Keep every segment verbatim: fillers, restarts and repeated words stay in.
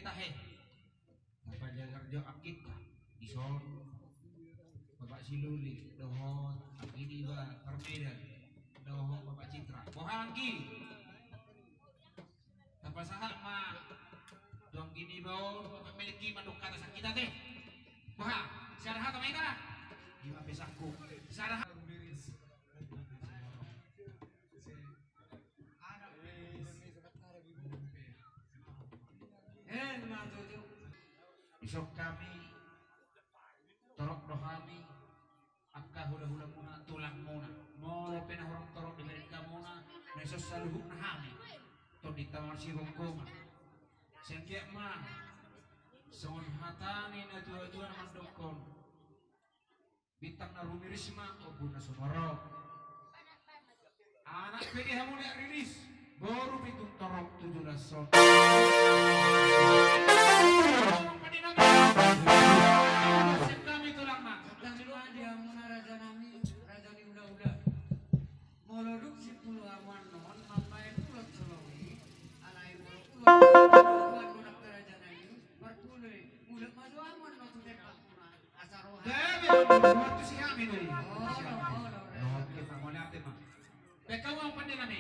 Tahe. Tapajagar jo angginta. Dison. Bapak Siluli dohot anggi niba Parmedan dohot Bapak Citra. Boha anggi? Tapasahat ma tu anggi niba on, Bapak Melki mandok hata sian hita te. Boha? Sada hata ma hita. Ima pe sangku. Sada hata. Dison hami torop do hami angka hulahulamuna, tulangmuna. Molo pe na hurang torop dibereng hamuna, na dison saluhutna hami tondinta marsigomgoman. Sai anggiat ma songon hata ni natuatua na mandokkon: Bintang na rumiris ma ombun na sumorop. Anak pe di hamu na riris, boru pitung torop tujuh las son. Sian hami tulang ma. Tangkas ma di hamuna raja nami, raja ni hulahula. Molo dung sipulu hamu annon mambahen ulos solowi, alai molo ulos solowi, Tuan, raja nami, marpulu i, molo ma jo hamu annon tu tempat. Bebe, waktu si kami dulu. Oke, Pak, mau lihat, Pak. Beka uang pandai kami.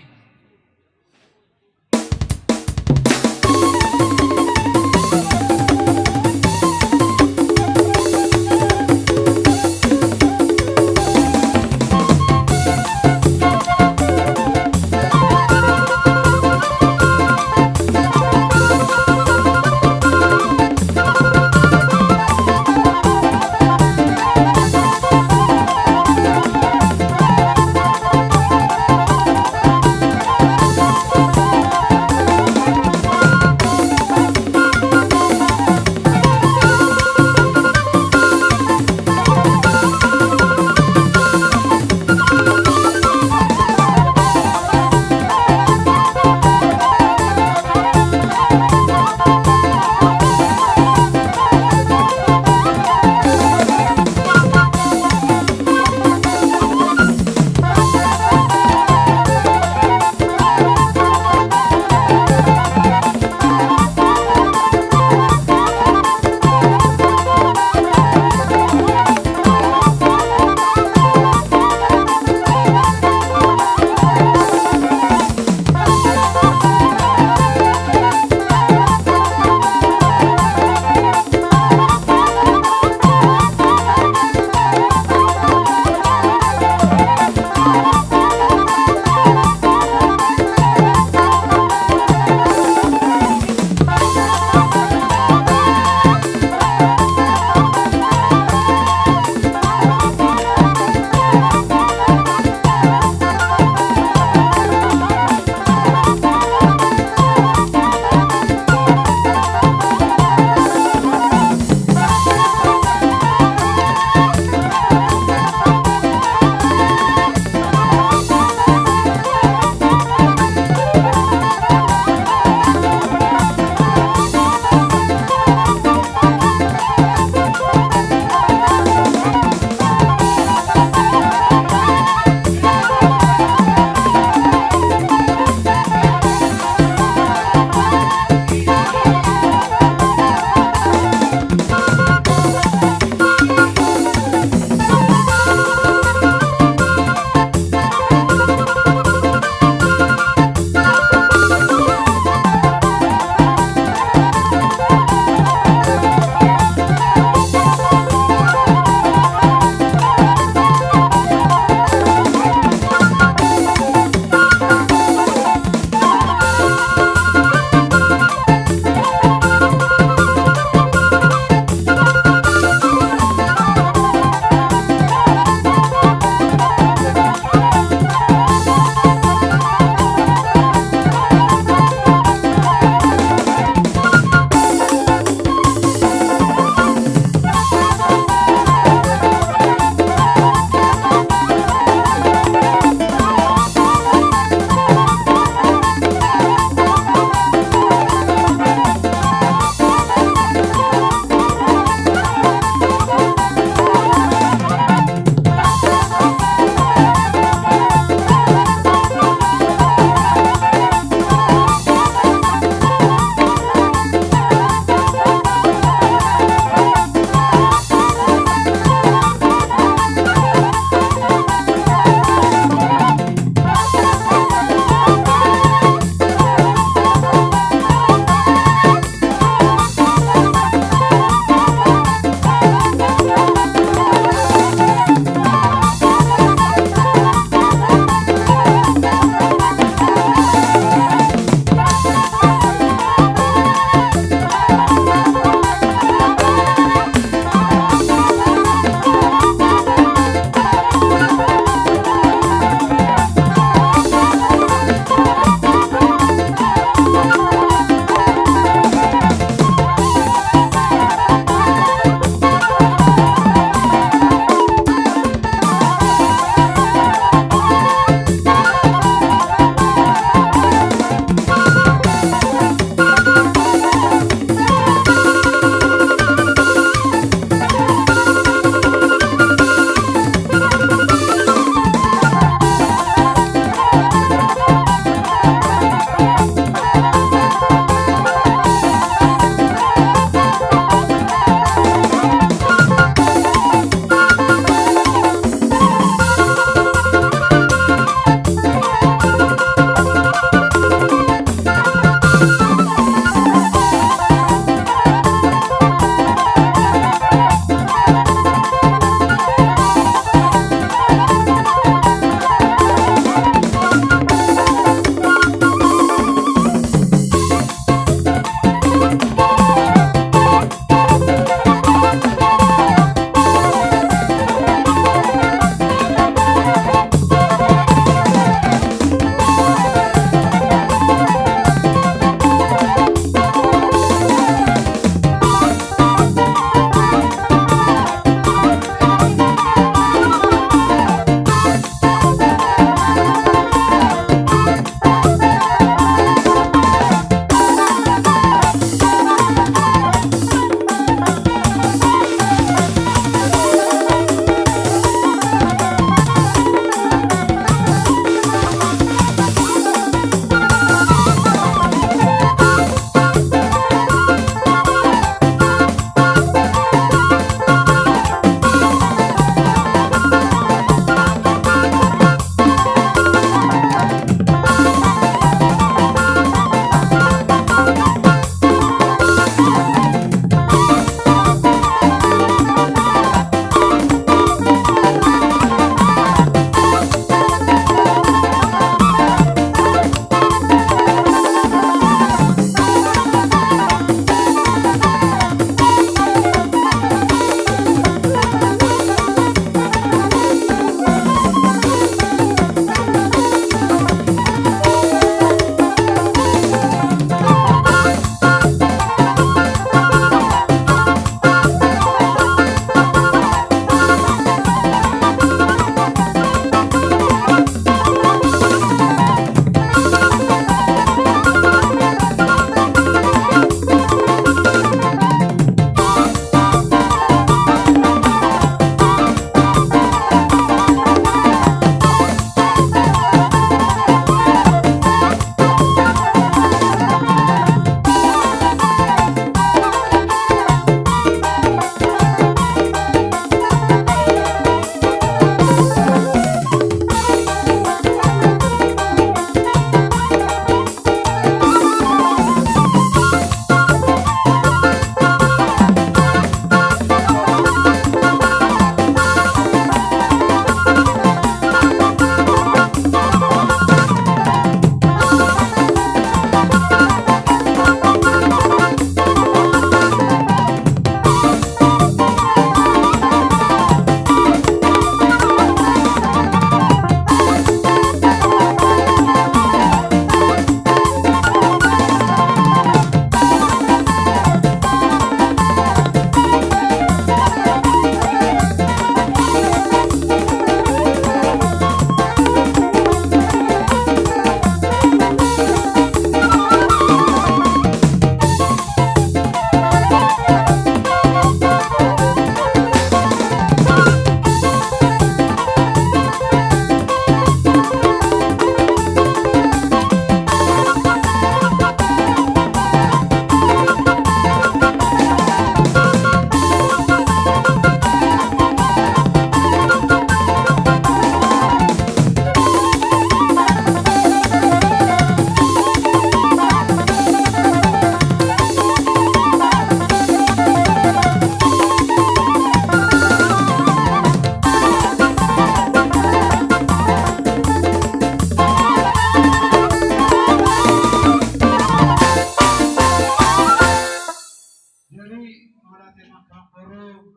Amangboru,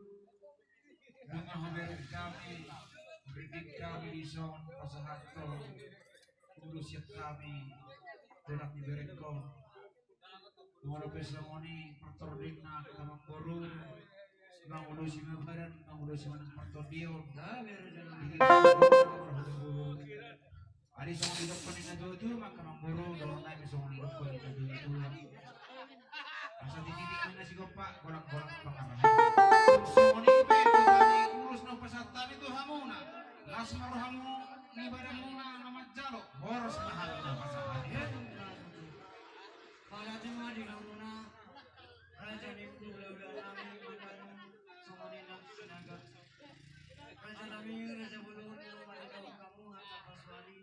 nunga hubereng hami, ringgit hami dison pasahathon ulos sian hami tu anak ni berengkon. Molo pe songon i partordingna, amangboru, mangulosi ma badan, mangulosi ma partondion. Adi songon didok ni na tuatua ma, amangboru, dohononnami songon didok ni na tuatua. Asa tititik ma na sigompa, golanggolang pangarahutna. Songon i pe, ulos na hupasahat hami tu hamuna. Las ma rohamu, ni badanmuna na manjalo, horas ma hami na pasahat. Mauliate ma di hamuna, raja ni hulahula nami Mandanu, songon i nang Sinaga. Raja nami, raja bolon, mauliate ma di hamu, hata pasupasu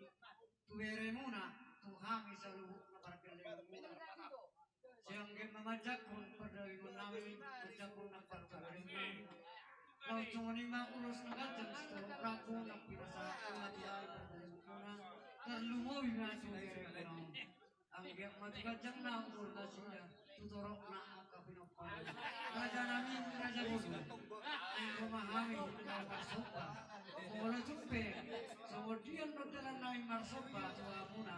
tu beremuna, tu hami saluhutna pargellengmuna. Sai anggiat ma manjangkon pardagingon nami, manjangkon nang partondion nami. Laos songon i ma ulos na ganjang sitorop rambu na pinasahatmuna tu hami pardagingonmuna, tarlumobi ma tu beremuna on. Anggiat ma tu ganjangna umur nasida, tu toropna angka pinompar. Raja nami, raja bolon, ro ma hami laho marsomba. Molo tung pe songon dia do dalan nami marsomba tu hamuna,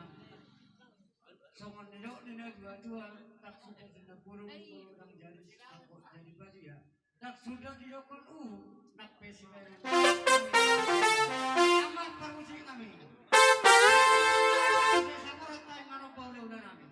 songon nidok ni na tuatua, ndang suka sian na bolon molo ndang jadi angkot jadi badia. Ndang suda didokkon uhum, nang pe sibereng. Amang parmusik nami. Sai samorat hami manomba hulahula nami.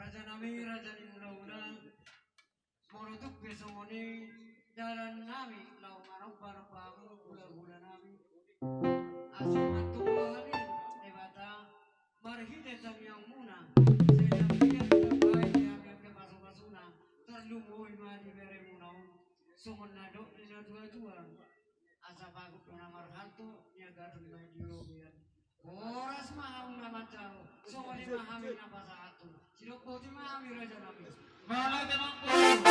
Raja nami, raja ni hulahula, molo tung pe songon i dalan nami laho manomba-nomba hamu hulahula nami, asa mantubu hamu Debata marhite tangiangmuna, sai anggiat ditambai di hami angka pasu-pasuna, tarlumobi ma di beremuna on, songon na dok ni natua-tua. Asa bagot do na marhalto, niagatan ma di robean. Horas ma hamu na manjalo, songon i ma hami na pasahathon. Sidok boti ma hami raja nami. Mauliate ma amangboru.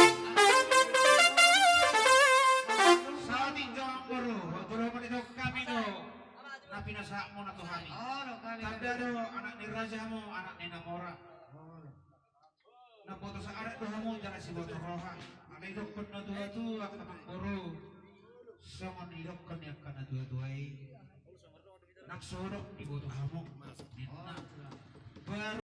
Sahat inna amangboru, amangboru ma didok hami do na pinasahatmuna tu hami. Olo, hami. Tanda do anak ni rajamu, anak ni na mora. Olo. Namboto saadat do hamu jala siboto roha. Alai didokkon natua-tua, amangboru, songon didokkon ni angka natua-tua i, nang so dok diboto hamu, ninna. Baru